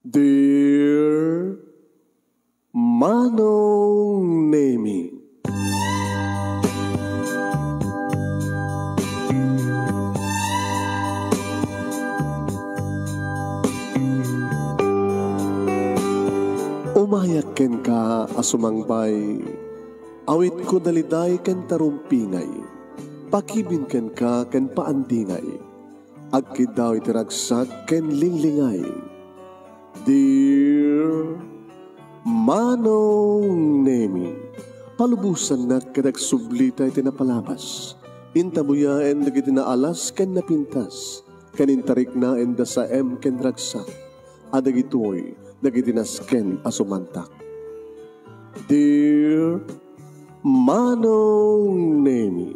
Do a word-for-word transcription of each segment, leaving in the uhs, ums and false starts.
Dear Manong Nemi. Umayak kenka a sumangbay, awitko daliday ken tarumpingay, pakibin kenka ken paandingay. Agkiddaw iti ragsak ken linglingay. Dear Manong Nemi, palubosannak ket agsublita iti napalabas. Intabuyaen dagiti naalas ken napintas, ken intariknaenda saem ken ragsak, a dagitoy dagiti nasken a sumantak. Dear Manong Nemi,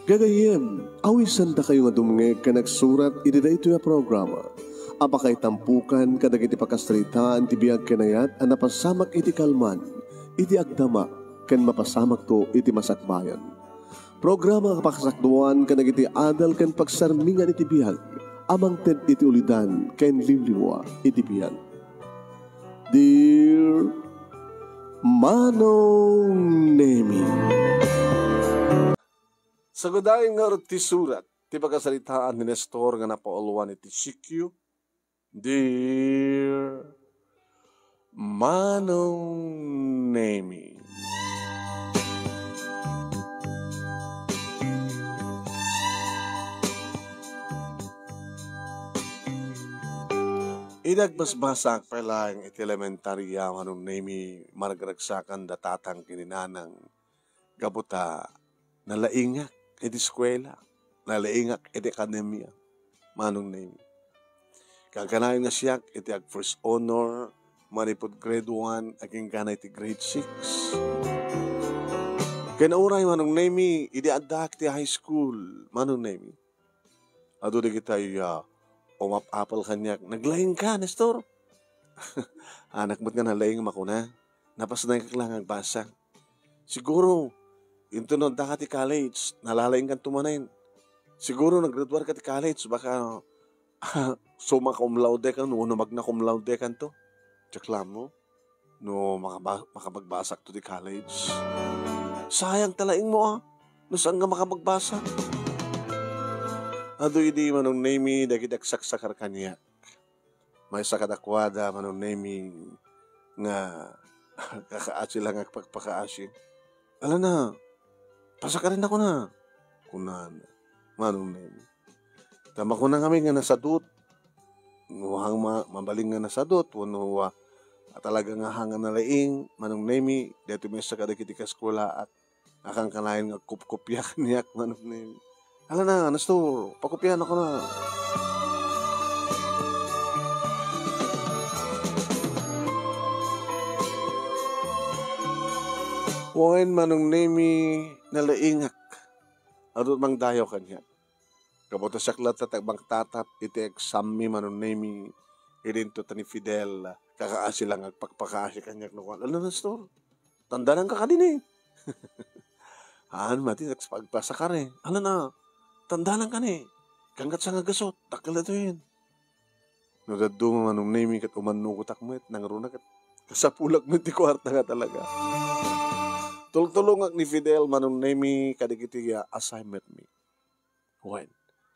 gagayyem, awisandakayo nga dumngeg ken agsurat iti daytoy a programa a pakaitampukan kadagiti pakasaritaan ti biag ken ayat a napasamak iti kalman, iti agdama, ken mapasamakto iti masakbayan. Programa a pakasakduan kadagiti adal ken pagsarmingan iti biag a mangted iti ulidan ken liwliwa iti biag. Dear Manong Nemi. Sagudayen ngarud ti surat ti pakasaritaan ni Nestor nga napauluan iti C Q. Dear Manong Nemi. Idi agbasbasaak pay laeng iti elementaria, Manong Nemi, maragragsakan da tatang ken ni nanang gapu ta nalaingak iti eskuela, nalaingak iti akademia, Manong Nemi. Kankanayon nga siak iti ag-first honor manipud grade one agingga na iti grade six. Ken uray, Manong Nemi, idi addaak ti high school, Manong Nemi, adu dagitay a umap-apel kaniak, "Naglaingka, Nestor?" Anak met nga nalaing makuna, napasnaykak la nga agbasa. Siguro, inton no addaka ti college, nalalaingkanto manen. Siguro, naggraduarka ti college, baka summa cum laude kan, wenno magna cum laude kanto. Diak la ammo no makaba-, makapagbasakto ti college. Sayang ta laingmo, a, no saan nga makapagbasa. Adu idi, Manong Nemi, dagiti agsaksakar kaniak. Maysa kadakuada, Manong Nemi, nga kakaasi la nga agpakpakaasi. "Alana, pasakarin ako na," kunana, Manong Nemi. Ta makuna ngamin nga nasadut, no hang ma-, mabalin nga nasadut, wenno, a, talaga nga hang nga nalaing, Manong Nemi, daytoy maysa kadagiti kaeskuelaak. Akankanayon nga agkupkupia kaniak, Manong Nemi. "Alana, Nestor, pakupianakon na." Wen, Manong Nemi, nalaingak. Adu mangdayaw kaniak. Gapu ta siak latta ti agmangtatap iti exam mi, Manong Nemi, idinto ta ni Fidel, kakaasi la nga agpakpakaasi kaniak no kuan. "Alana, Nestor, tandananka kadi ni?" "Haan, mati, agpasakar, e." "Alana, tandananka ni? Kangkatsa nga gasut, dakkel daytoyen." No dadduma, Manong Nemi, ket umannugotak met, nangruna ket kasapulak met ti kuarta nga talaga. Tultulongak ni Fidel, Manong Nemi, kadagiti, a, assignment mi. Wen,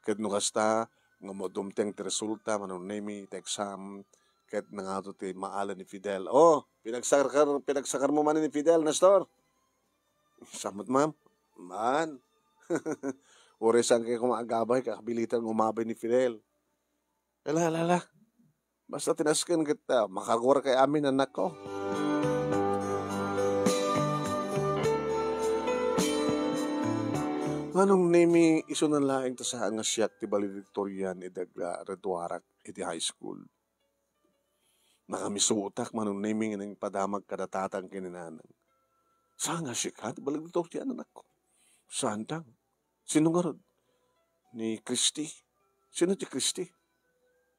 ket no kasta, nga madumteng ti resulta, Manong Nemi, ti exam, ket nangato ti maala ni Fidel. "O, pinagsakar-, pinagsakarmo manen ni Fidel, Nestor?" "Saan met, ma'am?" "Maan. Uray saan kay koma agabay, kakabilitan nga umabay ni Fidel." "Ala, ala, ala. Basta ti nasken ket, a, makaguarkay amin, anakko." Manong Nemi, isuna laeng ta saan nga siak ti valedictorian idi agraduarak iti high school. Nakamisuotak, Manong Nemi, nga nangpadamag kada tatang ken ni nanang. "Saan nga sika ti valedictorian, anakko?" "Saantang? Sino ngarud?" "Ni Christy." "Sino ti Christy?"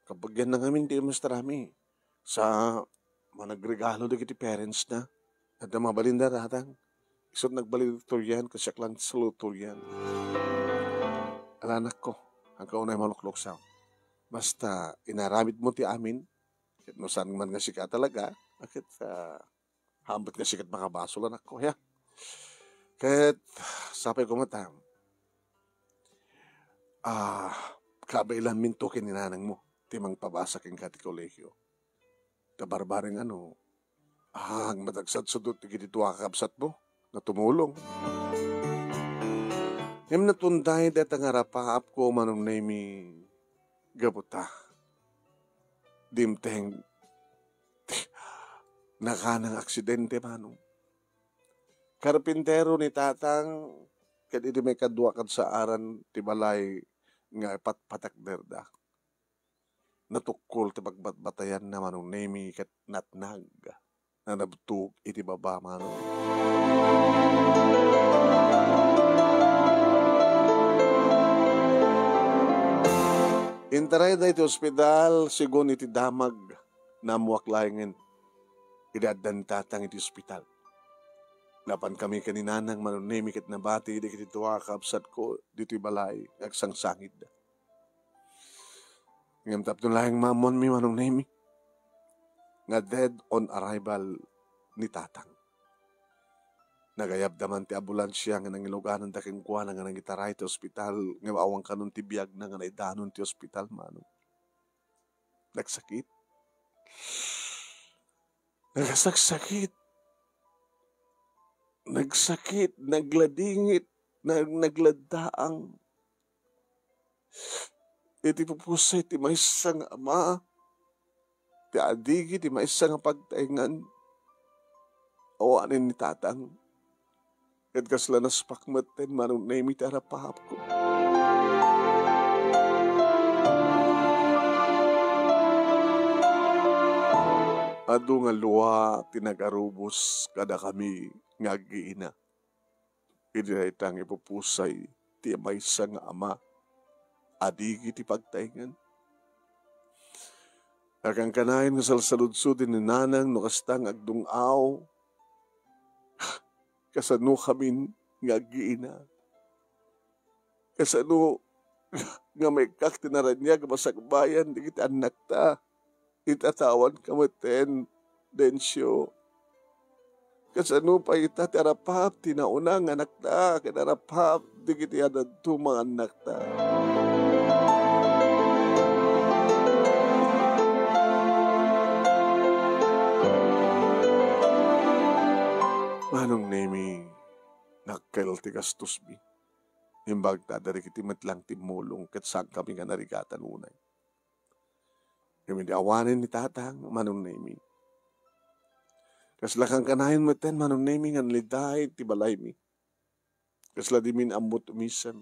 "Kabagianna ngamin ti maestra mi. Sa managregalo dagiti parents na. Adda mabalinda, tatang. Isu't nagvaledictorian, ket siak lang ti salutatorian." "Ala, anakko, agka unay malukluksaw. Basta, inaramidmo ti amin, Ket no saan man nga sika talaga, a ket, ah, haanbet nga sika ti makabasol, anakko, ya. Ket sapay koma ta, ah, kaabailanminto ken ni nanangmo ti mangpabasa kenka ti kolehio. Ta barbareng ano, ah, agmadagsadsodot dagiti dua a kakabsatmo nga tumulong. Ngem natundayda dayta nga arapaapko, Manong Nemi, gapu ta dimteng nakana nga aksidente, Manong. Karpintero ni Tatang, ket idi maikadua kad saaran ti balay nga ipatpatakderda, natukkol ti pagbatbatayanna, Manong Nemi, ket natnag. Nanabtog iti baba, Manong. Intarayda iti ospital, segun iti damag, naammoak laengen idi adda ni Tatang iti ospital. Napankami ken ni Nanang, Manong Nemi, ket nabati dagiti dua a kakabsatko ditoy balay nga agsangsangitda. Ngem tapno laeng maammoanmi, Manong Nemi, nga dead on arrival ni Tatang. Nagayabda man ti ambulansia nga nangilugananda kenkuana nga nangitaray ti ospital, ngem awan kanon ti biagna nga naidanon ti ospital, Manong. Nagsakit. Nagsaksakit. Nagsakit, nagladingit, nag-, nagladdaang. Iti pupusay ti maysa nga ama, ti adigi ti maysa nga pagtaengan, awanen ni Tatang. Ket kasla naspak metten, Manong Nemi, ti arapaapko. Adu nga lua ti nagarubos kadakami nga aggiina. Idi dayta nga ipupusay ti maysa nga ama, adigi ti pagtaengan. Nakankanayon nga salsaludsod ni Nanang no kasta nga agdung-aw kasano kamin nga aggiina. Kasano nga maikkak ti naraniag a masakbayan dagiti annakta, iti atawan ka metten, Dencio. Kasano pay ita ti arapaap ti nauna nga annakta ken arapaap dagiti adaduma nga annakta? Manong Nemi, dakkel ti gastosmi. Imbag ta dagiti met lang timmulong ket saankami nga narigatan unay. Ngem idi awanen ni Tatang, Manong Nemi, kasla kankanayon metten, Manong Nemi, nga naliday ti balaymi. Kasla dimin ammo ti umisan.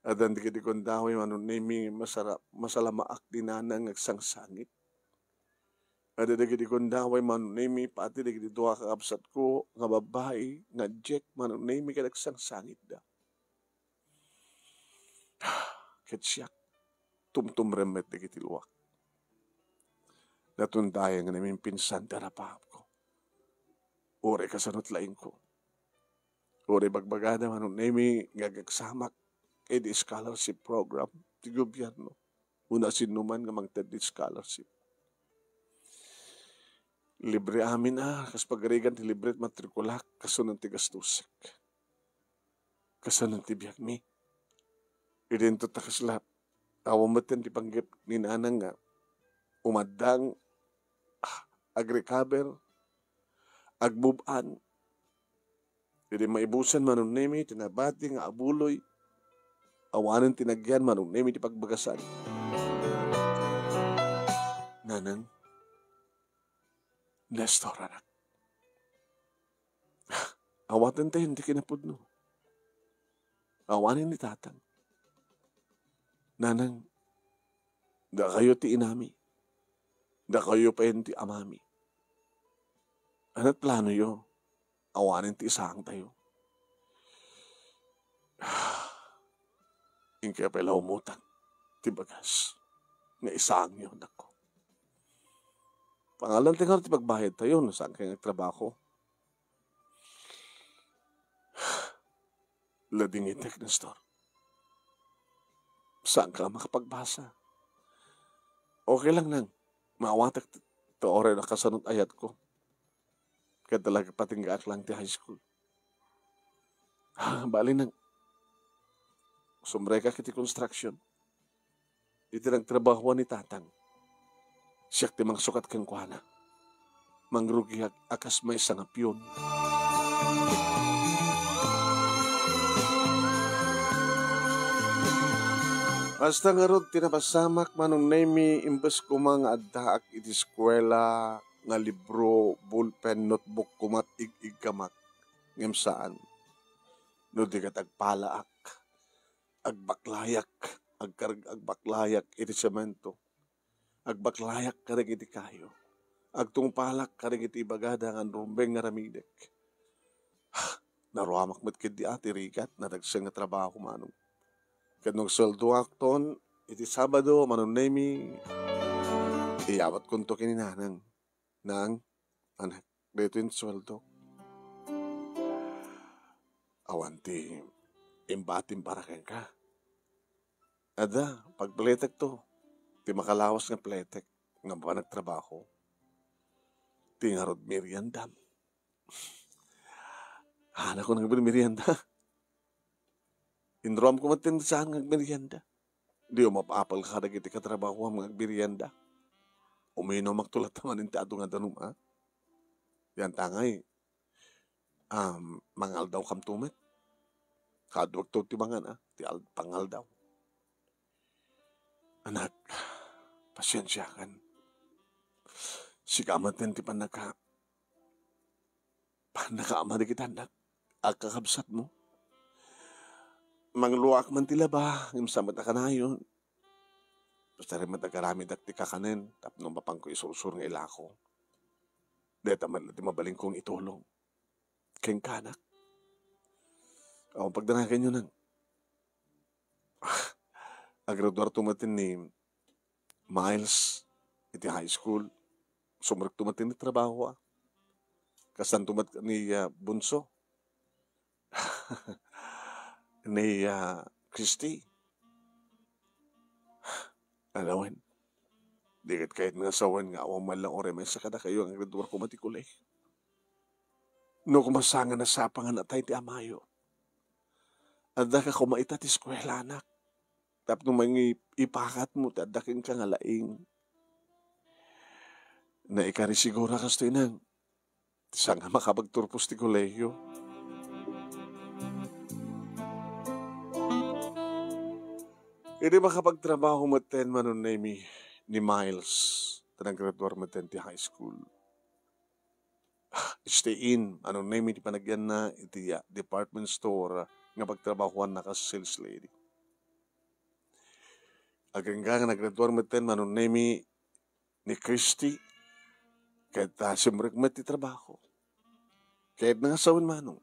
Addan dagiti gundaway, Manong Nemi, masara-, masalamaak ni Nanang nga agsangsangit. Adda dagiti gundaway, Manong Nemi, pati dagiti dua a kakabsatko nga babbai nga injek, Manong Nemi, ket agsangsangitda. Ket siak, tumtumrem met dagiti luak. Natundayang nga namimpinsan ti arapaapko. Uray kasano ti laingko. Uray bagbagada, Manong Nemi, nga agaksamak iti scholarship program ti gobierno. Wenno sinoman nga mangted ti scholarship. Libre amin a, kas pagarigan ti libre ti matrikulak, kasano ti gastosek. Kasano ti biagmi. Idinto ta kasla, awan metten ti panggep ni Nanang nga umaddang, ah, agrecover, agbuban. Idi maibusan, Manong Nemi, ti nabati nga abuloy, awanen ti nagyan, Manong Nemi, ti pagbagasan. Nanang, Nestor, anak. Awaten tayo ti kinapudno. Awanen ni Tatang. Nanang, dakayo ti inami. Dakayo pay ti amami. Ania ti planoyo? Awanen ti isaang tayo. Inka pay la umutang ti bagas nga isaangyo, anakko. Pangalan ti ngarud ti pagbayad tayo no saan kayo nga agtrabaho. Ladingitek, Nestor. Saan ka makapagbasa? Okay lang, Nang. Maawatek ti, ti uray nakasano ti ayatko. Ket talaga patinggaak lang ti high school. Ha, bali nang sumrekak iti construction. Iti nagtrabahoan ni tatang, siak ti mangsukat kenkuana. Mangrugiak a kas maysa nga pion. Basta ngarud ti napasamak, Manong Nemi, imbes koma nga addaak iti eskuela nga libro, ballpen, notebook koma ti ig-iggamak, ngem saan. No di ket agpalaak, agbaklayak, agkarg-, agbaklayak iti semento, agbaklayak kadagiti kayo, agtungpalak kadagiti ibagada nga rumbeng nga aramidek. Naruamak met ketdi a ti rigat, nadagsen nga trabaho, Manong. Ket no agsueldoakton iti Sabado, Manong Nemi, iyawatkonto ken ni Nanang. Nang, anak, daytoy ti sueldo. Awan ti imbatim para kenka. Adda, pagpletekto, ti makalawas nga pletek nga panagtrabaho. Ti ngarud meriendam. Hanakon nga agmerienda. Inruamko met ti saan nga agmerienda. Di umap-apel kadagiti katrabahoam nga agmerienda. Uminumakto latta manen ti adu nga danum, a? Yan ta ngay, um, mangaldawkamto met. Kaduakto ti mangan, a? Ti al-, pangaldaw. Anak, pasiensiakan. Sika met ti pannaka-, pannakaama dagiti annak a kakabsatmo. Mangluak man ti laba, ngem sa met a kanayon. Basta rin met agaramidak ti kakanen, tapno mapanko isursur nga ilako. Deta met ti mabalinkong itulong. Kenka, anak. Awan pagdanaganyo nang. Agraduarto met ni Miles iti high school. Sumrekto met ni trabaho, a. Kastanto met ni, ah, Bunso. Ni, ah, Christy. Alawen. Di ket kayat nga sawen nga awan man lang uray maysa kadakayo nga agraduarko met ti kolehio. No koma sa nga nasapangan a tay ti amayo. Addaka koma ita ti eskuela, anak. Tapno mangi-, ipakatmo ti adda kenka nga laing. Naikari siguro kastoy nang ti saan nga makapagturpos ti kolehio. Idi makapagtrabaho metten Manong Nemi ni Miles, ta naggraduar metten ti high school. Stay in, Manong Nemi ti panagyanna iti, ah, department store, ah, nga pagtrabahoanna kas sales lady. Agingga nga naggraduar metten Manong Nemi ni Christy, ket, ah, simrek met ti trabaho. Ket nga sawen, Manong,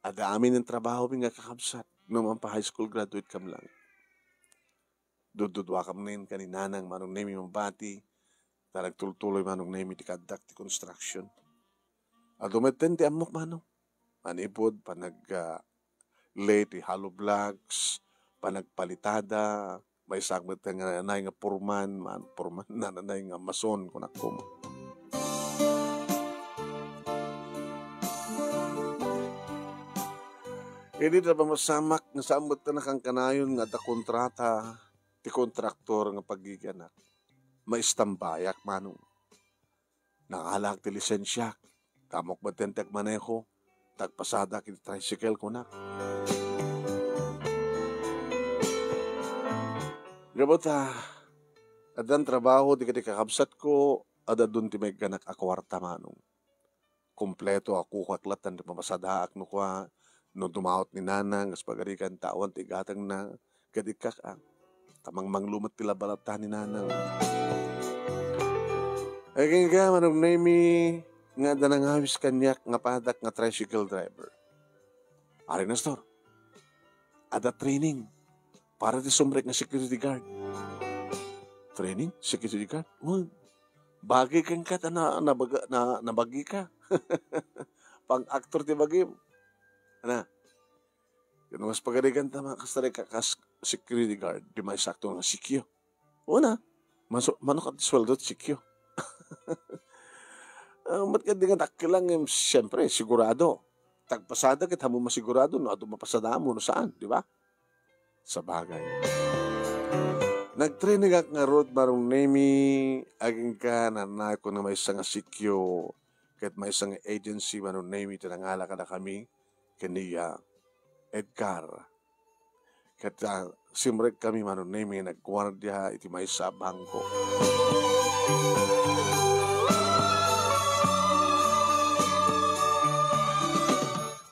adda amin nga trabaho mi nga kakabsat no mangpa-high school graduate kam lang. Dudduduakam nen ken ni Nanang Manong Nemi mabati, ta nagtultuloy Manong Nemi ti kaaddak ti construction. Adu metten ti ammok, Manong. Manipud panag, ah, lay ti hollow blocks, panagpalitada, maysaak metten nga nanay nga foreman, man, foreman, nanay nga mason, kunak koma. Idi ta mapasamak nga saan met ti nakankanayon nga adda kontrata ti kontraktor nga paggigianak, maistambayak, Manong. Nangalaak ti lisensiak, ta ammok metten ti agmaneho, ta agpasadak iti tricycle, kunak. Gapu ta, addan trabaho dagiti kakabsatko, adda dun ti maikkanak a kuarta, Manong. Kompleto a kukak latta ti mapasadaak no kua, no dumaut ni Nanang, kas pagarigan ta awan ti igatangna, ket ikkak, a, ta mangmanglo met ti laba latta ni Nanang. Agingga, Manong Nemi, nga adda nangawis kaniak nga padak nga tricycle driver. Ari Nestor, adda training para ti sumrek nga security guard. Training? Security guard? Wen. Bagay kenka ta na, nabaga-, na, nabagi ka. Pang-actor ti bagim. Ana? Ket no kas pagarigan ta, makasarek ka kas security guard, di maisakto nga C Q. Una, Masu-, mano ket ti sueldo ti sikyo? Ah, met ket di nga dakkel lang, em, siyempre, sigurado. Tagpasada ket ammom a sigurado no adu mapasadam wenno saan, di ba? Sabagay. Nagtraining ak ngarud, Manong Nemy, agingga naanakon nga maysa nga sikyo, ket maysa nga agency, Manong Nemy, ti nangala kadakami ken ni, ah, Edgar. Ket, ah, simrek kami, Manong Nemy, nga nagguardia iti maysa a bangko.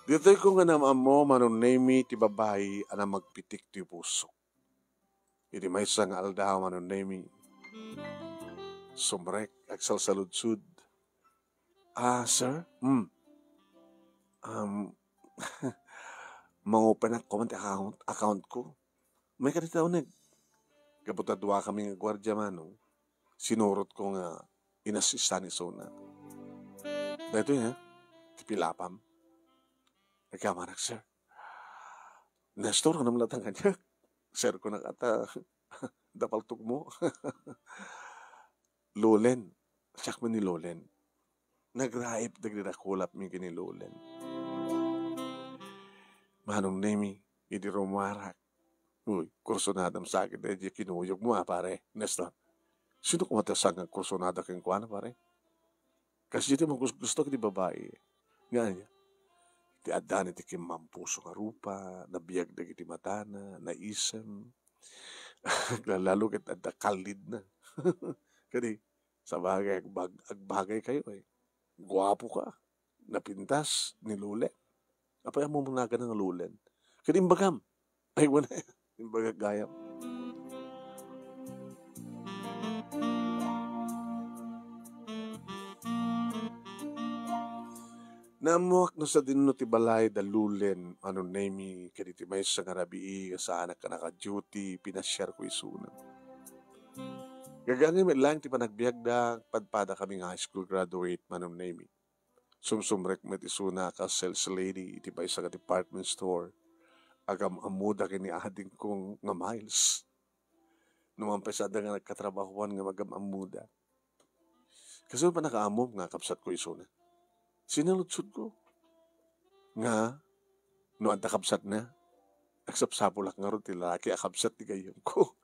Ditoy ko nga naam-ammo, Manong Nemy, ti babai a namagpitik ti pusok. Iti maysa nga aldaw, Manong Nemy, sumrek, agsalsaludsod. "Ah, sir? Hmm. Um, mangopenak koma ti account, account ko." May kadita uneg. Gapu ta dua kami nga guardia, Manong, sinurot ko nga inassistan isuna. Daytoy, ha? Ti pilapam. Agkamanak, sir. "Nestor, ngem latang kaniak. Sir ko na kata, adda paltogmo." Lolen. Siak man ni Lolen. Nagraip dagiti dakulapmi ken ni Lolen. Manong Nemy, idi rumuarak. Uy, kursunadam sakit daydi kinuyogmo, a, pare. Nestor, sino koma ti saan nga kursunada kenkuana, pare? Kasdiay ti magugusto iti babai. Nga ania? Ti addan iti kimmampuso nga rupa, nabiag dagiti matana, naisem. Aglalalo ket adda kallidna. Kadi, sabagay, agbag-, agbagaykayo, eh. Guapoka. Napintas ni Lolen. Apay ammom a nagana nga Lolen? Ket imbagam. Ay, wen, imbagak gayam. Naammoak no sadino ti balay da Lolen, Manong Nemy, ket iti maysa nga rabii nga saanak a naka-duty, pinasiarko isuna. Gagangen met laeng ti panagbiagda, padpada kami nga high school graduate, Manong Nemy. Sumsumrek met isuna a kas sales lady iti maysa nga department store. Agam-ammoda ken ni adingko nga Miles. Numan pay saan nga nagkatrabahoan nga agam-ammoda. Kasano pay nakaammom nga kabsatko isuna? Sinaludsodko nga no adda kabsatna, agsapsapulak ngarud ti lalaki a kabsat ti gayyemko.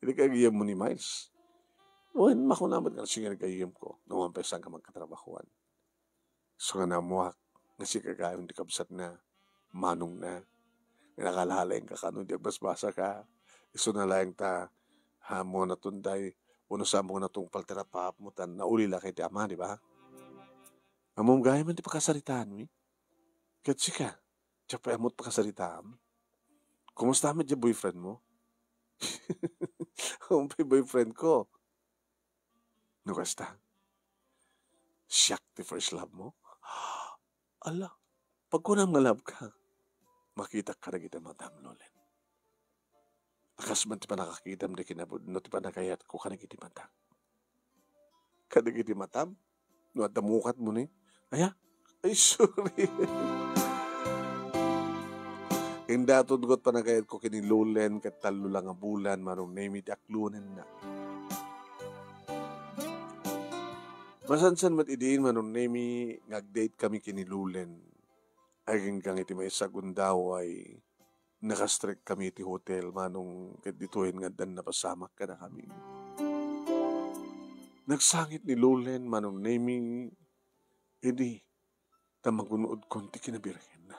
Idi kagayyemmo ni Miles. Wen, makuna met nga siak nga gayyemko, numan pay saan nga magkatrabahoan. Isu nga naammoak nga sika gayam ti kabsatna, manongna. Nga nakalaeng ka kano idi agbasbasaka. Isuna laeng ta, ha, ammonaton tay, wenno saan mo nga natungpal ti rapaapmo ta naulila iti ama, di ba? Ammom gayam ti pakasaritaanmi. Ket sika, diak pay ammo ti pakasaritaam. Kumusta met diay boyfriend mo? Ammom pay boyfriend ko. No kasta, siak ti first love mo? Ala, pagkunam nga love ka, makitak kadagiti matam, Lolen. A kas man ti pannakakitam di kinapudno ti pannakayatko kadagiti matam. Kadagiti matam? No adda mukatmo ni? Aya? Ay, sorry. Indaton ko ti pannakayatko ken ni Lolen ket tallo la nga bulan, Manong Nemy, ti aklonenna. Masansan met idin, Manong Nemy, nga agdate kami ken ni Lolen. Agingga iti maysa a gundaway, nakastrek kami iti hotel, Manong, ket ditoyen nga addan napasamak kadakami. Nagsangit ni Lolen, Manong Nemy, idi ta magun-odkon ti kinabirhenna.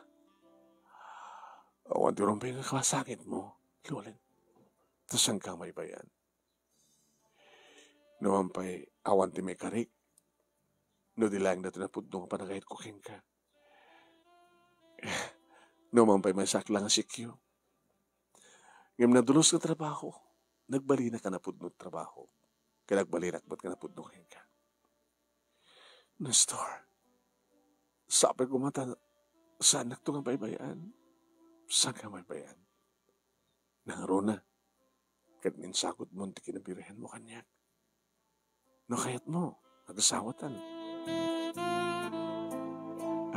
Awan ti rumbeng nga kasangitmo, Lolen. Ta saanka maibay-an. Numan pay, awan ti maikarik no di laeng daytoy napudno nga pannakayatko kenka. Numan pay, maysaak la nga sikyo. Ngem nadulos nga trabaho, nagbalinak a napudno ti trabaho. Ket nagbalinak met nga napudno kenka. Nestor, sapay koma ta saannakto nga baybay-an. Saanka maibay-an? Nangruna, ket insagutmon ti kinabirhenmo kaniak. No kayatmo, agasawatan.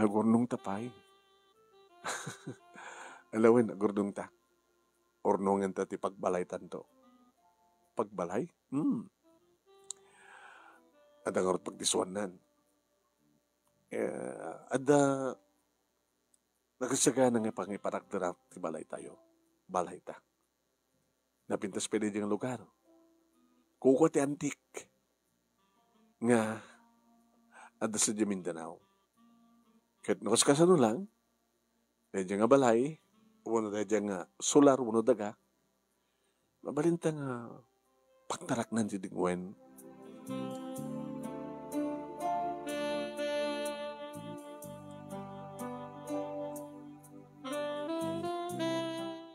Agurnongta pay. Ala wen, agurnongta. Urnongenta ti pagbalaytanto. Pagbalay? Hmm. Adda ngarud pagdisuannan. Eh, adda nagasagana nga pangiparakdera ti balaytayo. Balayta. Napintas pay daydiay nga lugar. Kukua ti antik nga adda sadiay Mindanao. Ket no kaskasano lang, daydiay nga balay, wenno daydiay nga solar wenno daga, mabalinta nga pagtaraknan ti dingwen.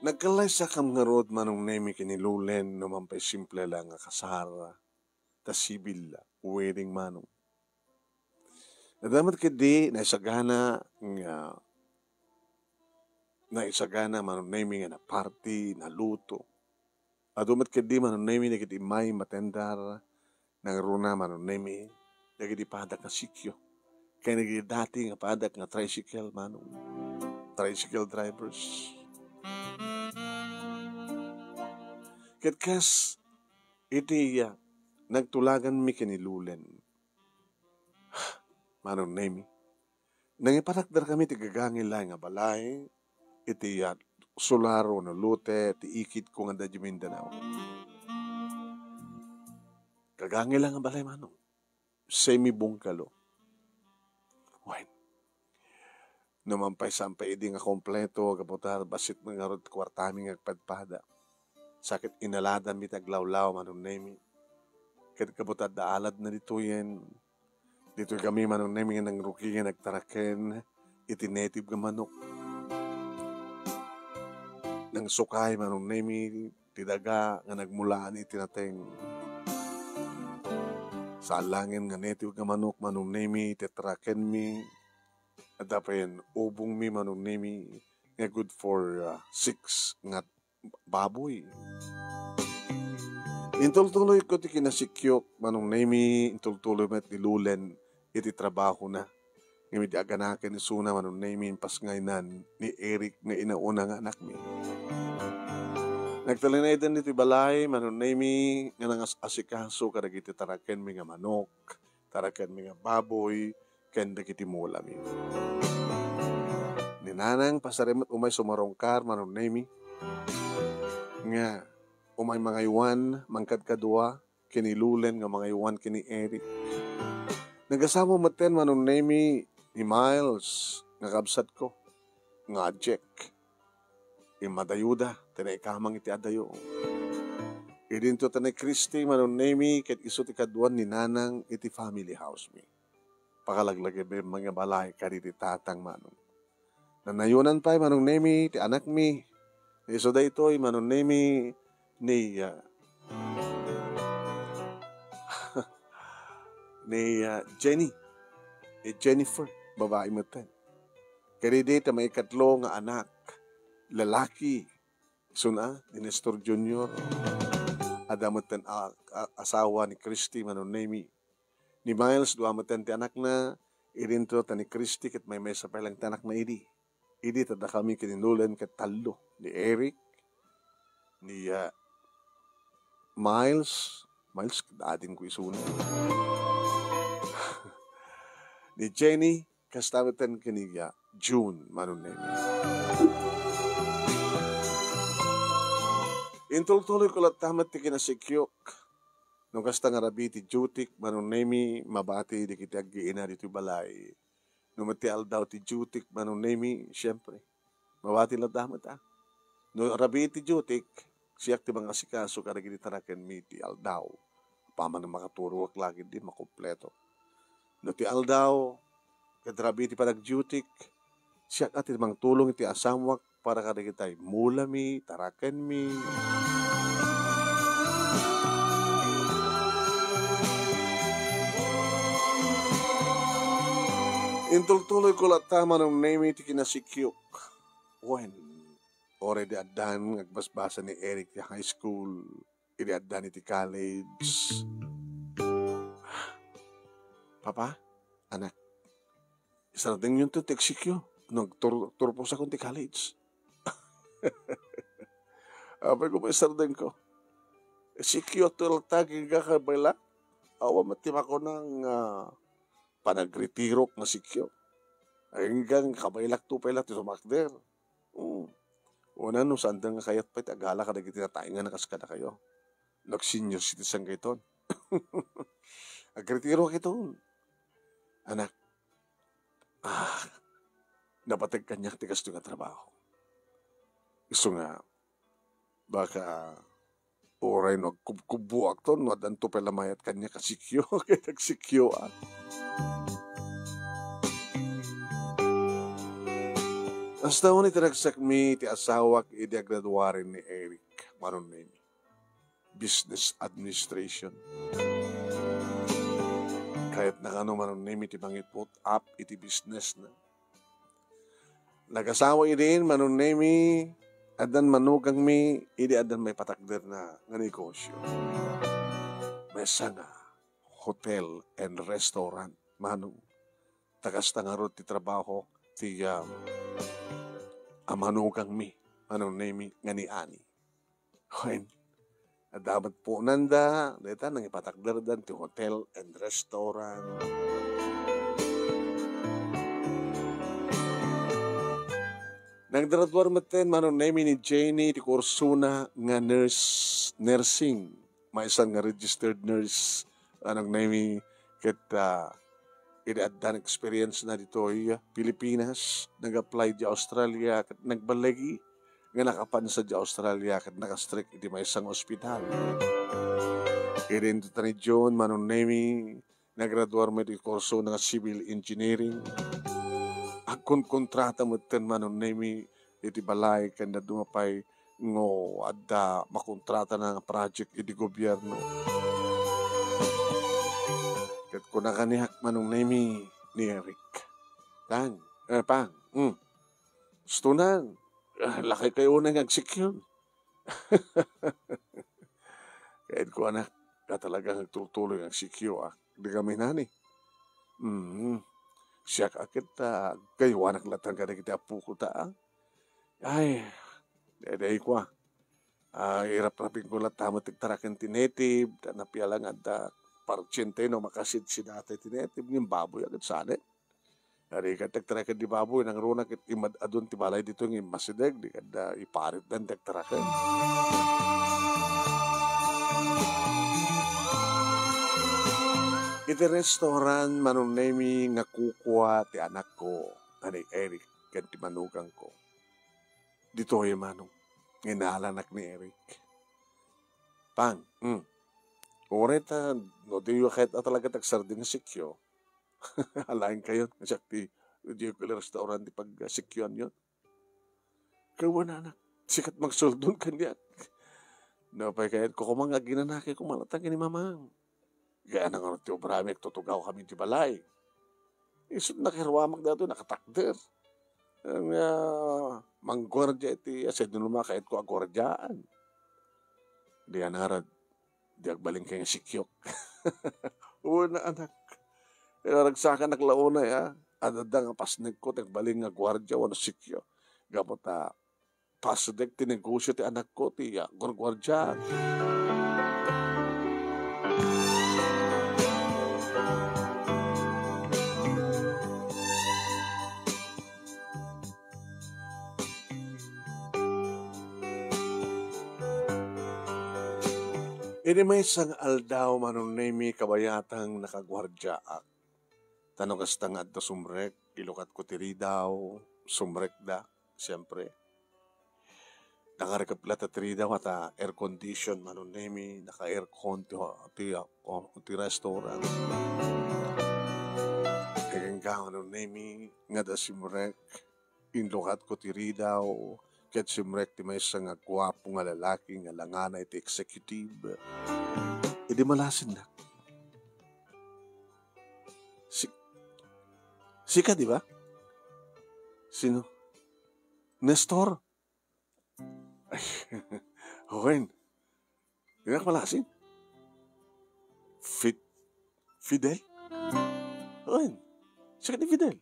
Nagkallaysakam ngarud, Manong Nemi, ken ni Lulen, no man pay simple lang nga kasar, ta civil wedding, Manong. Adda met ketdi naisagana nga, naisagana, Manong Nemi, nga naparty, naluto. Adu met ketdi, Manong Nemi, dagiti immay matendar, nangruna, Manong Nemi, dagiti padak nga sikyo. Ken dagiti dati nga padak nga tricycle, Manong. Tricycle drivers. Ket kas iti, ah, nagtulaganmi ken ni Lulen, Manong Nemi, nangiparakderkami ti gagangila nga balay iti, ah, solar wenno lote ti ikitko nga adda idiay Mindanao. Gagangila nga balay, Manong. Semi-bungalow. Wen, no man pay saan pay idi nga kompleto, gapu ta bassit met ngarud ti kuartami nga agpadpada. Sa ket inaladanmi ti aglawlaw, Manong Nemi. Ket gapu ta adda aladna ditoyen, ditoy kami, Manong Nemi, nga nangrugi nga nagtaraken iti native nga manok. Nangsukay, Manong Nemi, ti daga nga nagmulaan iti nateng. Saan laengen nga native nga manok, Manong Nemi, ti tarakenmi. Adda payen ubongmi, Manong Nemi, nga good for, ah, six nga baboy. Intultuloyko ti kinasikyok, Manong Nemi, intultuloy met ni Lulen iti trabahona. Ngem idi aganaken isuna, Manong Nemi, impasngaynan ni Eric nga inauna nga anakmi. Nagtalinaedda ditoy balay, Manong Nemi, nga nangas-asikaso kadagiti tarakenmi nga manok, tarakenmi nga baboy, ken dagiti mulami. Ni Nanang, pasarem met umay sumarungkar, Manong Nemi, nga umay mangaywan, mangkadkadua, ken ni Lulen nga mangaywan ken ni Eric. Nagasawa metten, Manong Nemi, ni Miles nga kabsatko, nga Jack. Immadayuda ti naikamang iti adayo. Idinto ta ni Christy, Manong Nemi, ket isu ti kaduan ni Nanang iti family house mi. Pakalaglagipmi nga balay kaditi tatang, Manong. Nanayonan pay, Manong Nemi, ti anakmi. Isu daytoy, Manong Nemi, ni, ah, ni, ah, Jenny. Ni Jennifer, babai metten. Ket idi ti maikatlo nga anak, lalaki, isuna, ni Nestor Junior. Adda metten a, a, asawa ni Christy, Manong Nemi. Ni Miles, dua metten ti anakna, idinto ta ni Christy ket maymaysa pay lang ti anakna idi. Idi ta dakami ken ni Lulen ket tallo, ni Eric, ni, ah, Miles, Miles, adingko isuna. Ni Jenny, kasta metten ken ni, ah, June, Manong Nemi. Intultuloyko latta met ti kinasikyok. No kasta nga rabii ti diotik, Manong Nemi, mabati dagiti aggiina ditoy balay. No met ti aldaw ti diotik, Manong Nemi, siempre, mabati latta met, a. No rabii ti diotik, siak ti mangasikaso kadagiti tarakenmi ti aldaw. Apaman a makaturogak la ketdi, makompleto. No ti aldaw, ket rabii ti panagdiotik, siak a ti mangtulong iti asamak para kadagitay mulami, tarakenmi. Intultuloyko latta, Manong Nemi, ti kinasikyok. Wen, already addan nga agbasbasa ni Eric ti high school, idi addan iti college. Papa, anak, isardengyon ti agsikyo. Nagtur-, turpos akon ti college. Apay ko, isardengko. Sikyo ti latta, agingga ka, Bella. Awan met ti makuna nga panagretirok nga sikyo. Agingga kabaylakto pay la ti sumakder. Hmm. Una, no saanda nga kayat pay ti agala kadagiti nataengan a kas kadakayo. Nag-senior citizen kayton. Agretirok iton. Anak, ah, napateg kaniak ti kastoy nga trabaho. Isu nga, baka uray no agkubkubbuakto, no addanto pay la mayat kaniak a sikyo, ket agsikyoak. Kasta wen iti ragsakmi ti asawak idi agraduaren ni Eric, Manong Nemi. Business Administration. Kayatna kano, Manong Nemi, ti mangiput up iti businessna. Nagasawa idin, Manong Nemi, addan manugangmi idi addan maipatakderna nga negosyo. Maysa nga hotel and restaurant, Manong. Ta kasta ngarud ti trabaho ti, ah, a manugangmi, Manong Nemi, nga ni Ani. Wen, adda met punanda, dayta nangipatakderdan ti hotel and restaurant. Naggraduar metten, Manong Nemi, ni Jenny ti kursona nga nurse, nursing. Maysa nga registered nurse, Manong Nemi, ket, ah, idi addan experience na ditoy Pilipinas, nag-apply di Australia, ket nagballigi nga nakapansa di Australia, ket nakastrek iti maysa nga ospital. Idi inton ni June, Manong Nemi, nagraduar met iti kurso nga civil engineering. Agkonkontrata metten, Manong Nemi, iti balay, ken dadduma pay nga adda makontratana nga project iti gobierno. Ket kuna kaniak, Manong Nemi, ni Eric, "Pang, eh, Pang, mm, ustonan, ah, lakay kayo na nga agsikyon." Ket kuana, "Ka talaga nga agtutuloy nga agsikyo, ah. Di kami nani." Mm. Siak a ket, ah, agkaywanak latta kadagiti apok ta, ah. Ay, daydiay kua. Ah, iraprapingko latta met ti agtaraken ti native, ta napiala nga adda parsiente no makasidsidata ti native, ngem baboy a ket sanen. Ari ket ti agtaraken ti baboy, nangruna ket imad-adun ti balay ditoy nga immasideg, di kadda iparitdan ti agtaraken. Iti restaurant, Manong Nemi, nga kukua ti anakko, nga ni Eric, ken ti manugangko. Ditoy, Manong, nga inalanak ni Eric. Pang, mm. Uray ta, no, diyo kayat a talaga ti agsardeng nga sikyo, alaen kayo, nga siak ti, diyo ket restaurant ti pagsikyoanyo. Kawan, anak, sikat magsuldon kaniak. Napay kayat ko koma nga aginanakay koma latta ken ni Mamang. Gayanan ngarud ti obrami, agtutugaw kami ti balay. Isut' nakaruamak daytoy, nakatakder. Nga, mangguardia iti asidnoma, kayatko a guardiaan. Di ngarud, di agbalin ken nga sikyok. Una, anak. Iraragsakanak la unay, a. Adda nga pasnekko ti agbalin nga guardia wenno sikyo. Gapu ta, pasdek ti negosyo ti anakko ti, ah, gurguardia. Idi maysa nga aldaw, Manong Nemi, kabayatan nakaguardiaak. Ta no kasta nga adda sumrek, ilukatko ti ridaw, sumrekda, siempre. Nakarikep latta ti ridaw, ata air condition, Manong Nemi, naka-aircon ti, ti, oh, ti restaurant. Agingga, Manong Nemi, nga adda sumrek, inlukatko ti ridaw, ket simrek ti maysa nga guapo nga lalaki nga langana iti executive. Idi malasinnak. Si-, sika, di ba? Sino? Nestor? Ay, wen. Dinak malasin? Fit-, Fidel? Wen. Sika ni Fidel?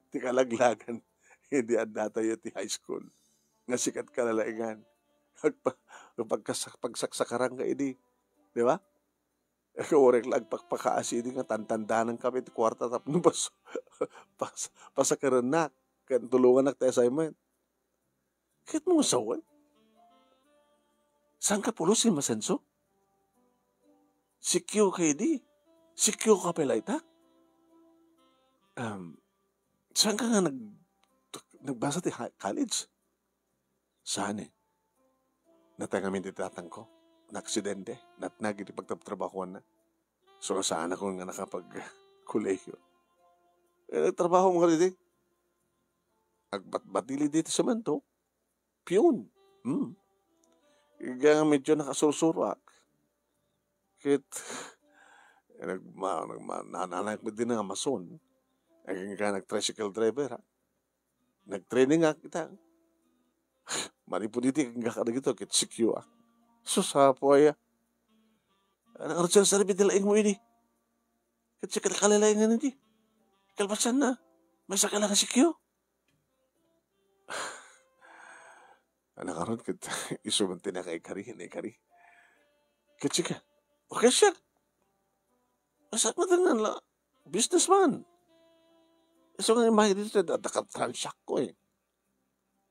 Ti kalaglagan, idi addatayo ti high school. Nga sikat kalalaingan. Agpa-, pagkasak-, pagsaksakarang ka idi. Di ba? Ikaw, orek la agpakpakaasi idi nga tantandanan kami ti kuarta tapno pas-, pas-, pasakarennak ken tulongannak ti assignment. Ket mo nga sawen? Saan ka pulos nga masenso? Sikyo ka idi? Sikyo ka pay layta? Um, saan ka nga nag-, nagbasa ti ha-, college? Saan eh? Natay ngamin ti tatangko. Naaksidente. Natnag iti pagtrabtrabahoanna. So, saan ako nga nakapag-kolehiyo. Eh, nagtrabaho mo nga didi? Agbatbatili diti semento. Piyon. Hmm. Kaya medyo nakasursuroak. Ket, nagma-, nagma-, nananayak met din nga mason. Agingga nag-tricycle driver, ha? Nag-training ak ita. Manipud iti agingga kadagito, ket sikyo ak. Sus, apo aya. Ano nga rutsa sarbi ti laing mo ini? Ket siya kalalaingan idi. Kalpasan na. May sakala nga sikyo. Anak, aron ket isu man ti nakaikari, naikari. Ket sika, okay siya. Asak na tanan la, businessman. Isu nga imahe dito, da-, da-, ka-transact ko eh.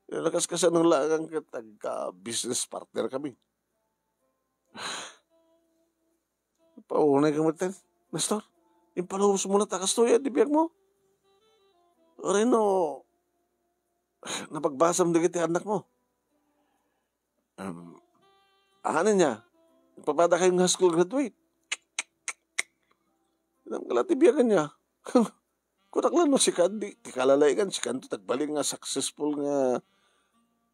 Lakas ka sa nang lagang ket agka-business partner kami. Paunay ka met, Nestor. Impalubos mo na ta kastoy, eh, ti biag mo. Uray no, napagbasam dagiti anak mo. Um, ano niya? Papada kayo nga school graduate. Inam ka la ti biagan niya. Kunak lang no, sika di, ti kalalaingan, sikanto, tagbali nga successful nga,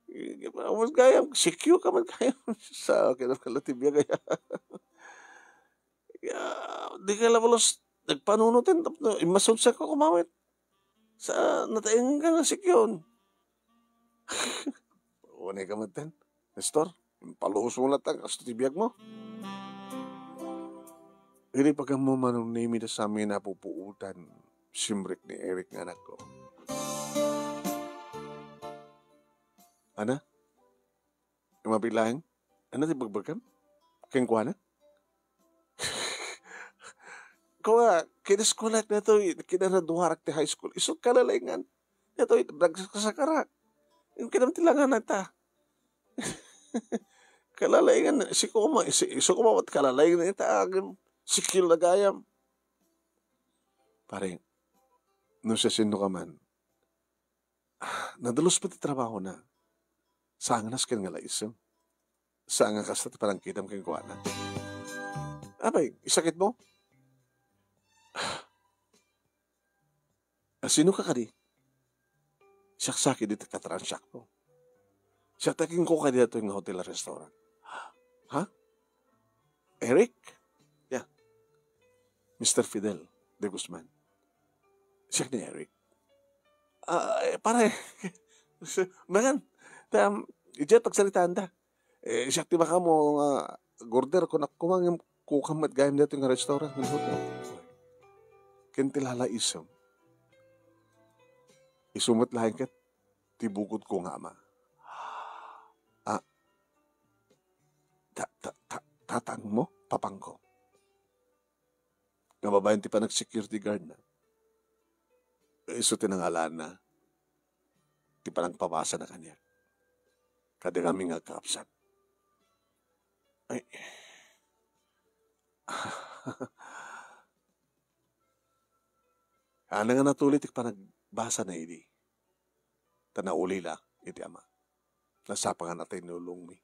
eh, awan gayam, secure ka man gayam. Sa akin, ang kalati biya gaya. Ya, di ka labalos, nagpanunutin, tapno, imasunsa ko kumawit. Sa, nataingan ka nga secure. Unay ka man ten. Nestor, impaluos mo latta, kasto ti biag mo. Idi pagammo, Manong Nemi, da sa amin a pupuotan, simrek ni Eric nga anakko. Ana? Mabilang? Ana ti bagbagam? Kenkuana? Kua, kinaskuelak datoy, kinaraduarak ti high school. Isu kalalaingan. Datoy, nagsasakarak. Yung kinam ti langan na ta. Kalalaingan, si Kuma, si, si Kuma, mat kalalaingan ita, agim, sikil na gayam. Pare, no siasino ka man, ah, nadalus pa ti trabaho na. Saan nga nasken nga laisem? Saan nga kasta ti panangkitam kenkuana? Apay, isakit mo? Ah, sino ka kadi? Siak sa kadi ti katransyak mo. Siak ti kinko kadi datoy nga hotel a restaurant. Ha? Eric? Yeah. Mister Fidel de Guzman. Siak ni Eric. Ah, eh, pare. Mangan, tam, idiay pagsaritaan da. Eh, siak ti makamo nga order, kunak koma ngem kukam met gayam daytoy nga restaurant ngem hotel. Ken ti lalaisem, isu met laeng ket ti bukod ko nga ama. Ah, ta-, ta-, ta-, tatang mo, papangko. Nga babaen ti panag-security guard na. Isu ti nangalanna ti panagpabasa na kaniak. Kada kami nga kaapsan. Ay. Ana nga natuli ti panagbasa na idi. Ta naulila iti ama. Nasapa nga natay ni ulongmi.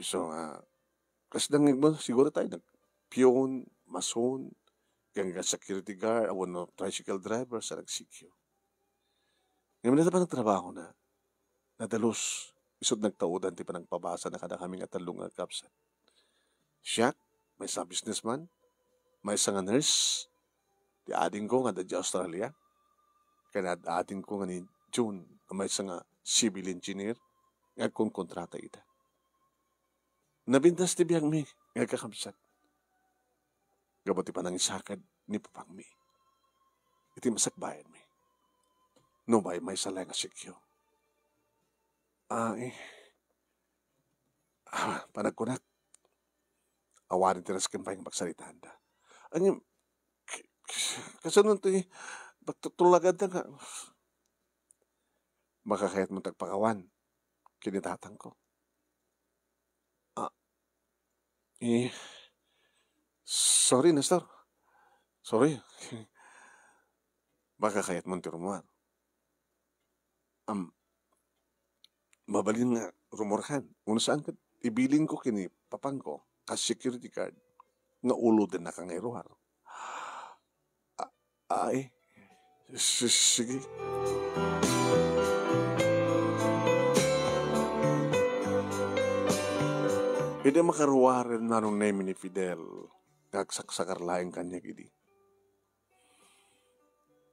So, ah, kasdang mo, siguro tayo nag-, peon, mason, ganggan security guard, awan no tricycle driver sa nag-C Q. Ngayon na pa nagtrabaho na, nadalus, isut nagtaudan ti panagpabasa na kada kami nga tallo nga agkapsat. Siak, maysa businessman, maysa nga nurse, ti ading ko nga adda Australia, ken ad-, ading ko nga ni June, nga maysa nga civil engineer, nga agkonkontrata ita. Nabintas ti biagmi nga agkakabsat. Gapu ti panangisaked ni papangmi iti masakbayanmi. No, may, maysa laeng a sikyo. Ah, eh. Ah, panagkunak, awanen ti nasken pay nga pagsaritaanda. Ania, k-, k-, kasano ti pagtutulaganda nga, makakayatmo ti agpakawan ken ni tatangko? Ah, eh, sorry, Nestor. Sorry. Makakayatmo ti rummuar. Am, mabalin nga rummuarkan. Wenno saan ket ibilinko ken ni papangko, kas security guard, nga ulodennaka nga iruar. A-, ay, si-, sige. Idi makaruaren Manong Nemy ni Fidel, nga agsaksakar laeng kaniak idi,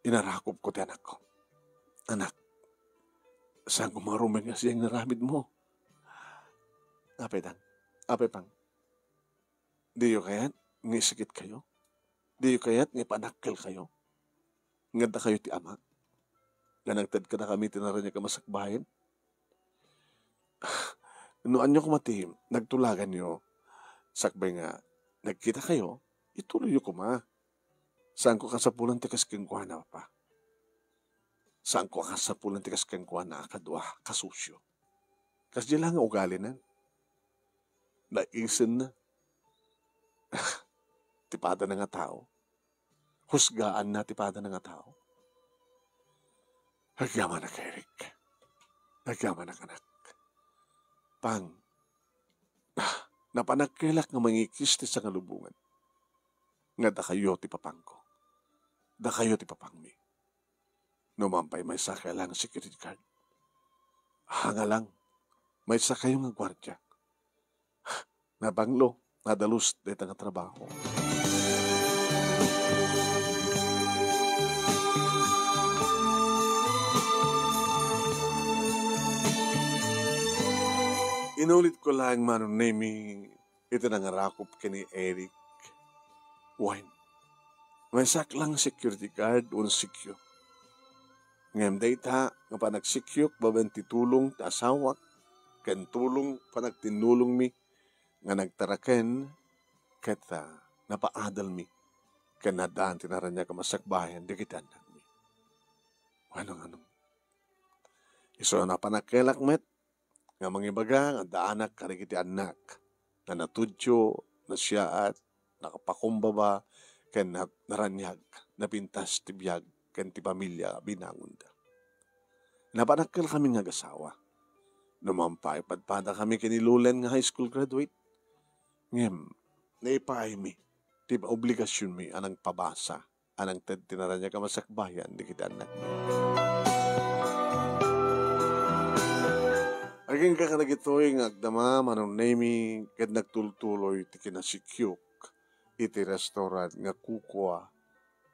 inarakopko ti anakko. Anak, saan koma rumbeng nga siak nga aramidmo? Apay, Tang? Apay, Pang? Diyo kayat nga isikitkayo? Diyo kayat nga ipanakkelkayo? Nga addakayo ti ama? Nga nangted kadakami ti naraniag a masakbayan? No ania koma ti nagtulaganyo sakbay nga nagkitakayo, ituloyyo koma. Saanko a kasapulan ti kas kenkuana, Papa. Saanko a kasapulan ti kas kenkuana a kadua, kasusyo. Kasdiay la nga ugalina. Naisenna. Ti padana nga tao. Husgaanna ti padana nga tao. Agyamanak, Eric. Agyamanak, anak. Pang, ah, napanagkelak nga mangikis ti sangalubongan. Nga dakayo ti papangko. Dakayo ti papangmi. No man pay, maysakayo lang a security guard. Haan nga lang, maysakayo nga guardia. Nabanglo, nadalus dayta nga trabaho. Inulitko laeng, Manong Nemy, iti nangarakop ken ni Eric. Wen, maysak lang security guard wenno sikyo. Ngem dayta nga panagsikyok babaen ti tulong ti asawak ken tulong panagtinnulongmi nga nagtaraken ket, ah, napaadalmi ken naddaan ti naraniag a masakbayan dagiti annakmi. Wenno nganong? Isu a napanagkelak met nga mangibaga nga addaanak kadagiti annak nga natudyo, nasiaat, nakapakumbaba, ken na-, naraniag, napintas ti biag ken ti pamilia a binangonda. Napanagkelkami nga agasawa. No man pay, padpadakami ken ni Lulen nga high school graduate. Ngem, naipaaymi ti obligasionmi a nangpabasa a nangted ti naraniag a masakbayan dagiti annakmi. Agingga kadagitoy nga agdama, Manong Nemy, ket nagtultuloy ti kinasikyok iti restaurant nga kukua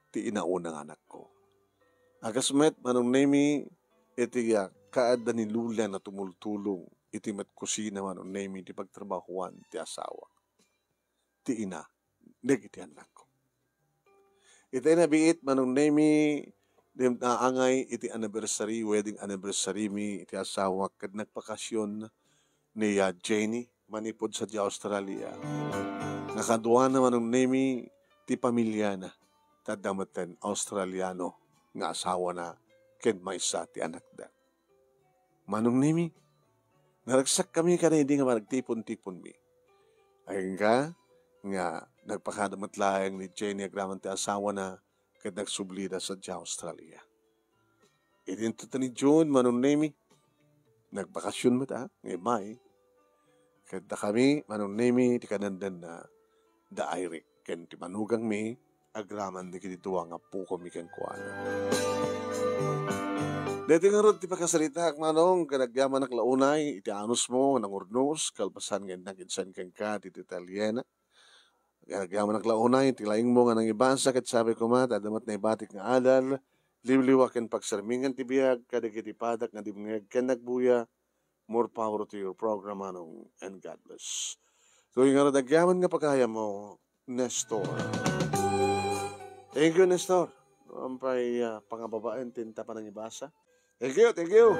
ti inauna nga anakko. A kas met, Manong Nemy, iti, ah, kaadda ni Lulen a tumultulong iti met kusina, Manong Nemy, ti pagtrabahoan ti asawa. ti ina dagiti annakko. Itay nabiit, Manong Nemy, naangay iti anniversary, wedding anniversary mi iti asawak ket nagpakasion ni, ah, Jenny manipud sadiay Australia. Nakaduana, Manong Nemy, ti pamiliana, ta adda metten Australiano nga asawana ken maysa ti anakda. Manong Nemy, naragsakkami kadaydi nga panagtipon-tiponmi. Agingga nga nagpakada met laeng ni Jenny agraman ti asawana ket nagsublida sadiay Australia. Idinto ti ni June, Manong Nemy, nagbakasion met, a, nga immay. Ket dakami, Manong Nemy, ti kanendenna, da Irene ken ti manugangmi, agraman dagiti dua nga appokomi kenkuana. Daytoy ngarud ti pakasaritaak, Manong, ket agyamanak la unay iti anusmo nga nangurnos, kalpasan nga innak insan kenka ti detalye. Ket agyamanak la unay ti laingmo nga nangibasa, ket sabi koma, ta adda met naibatik nga adal, liwliwa ken pagsermingan ti biag, kadagiti padak nga dimngeg ken nagbuya, more power to your program, Manong, and God bless. Toy nga nagyaman nga pagayam mo, Nestor. Thank you, Nestor. Ampay, ah, pangababaen ti inta panangibasa. Thank you, thank you.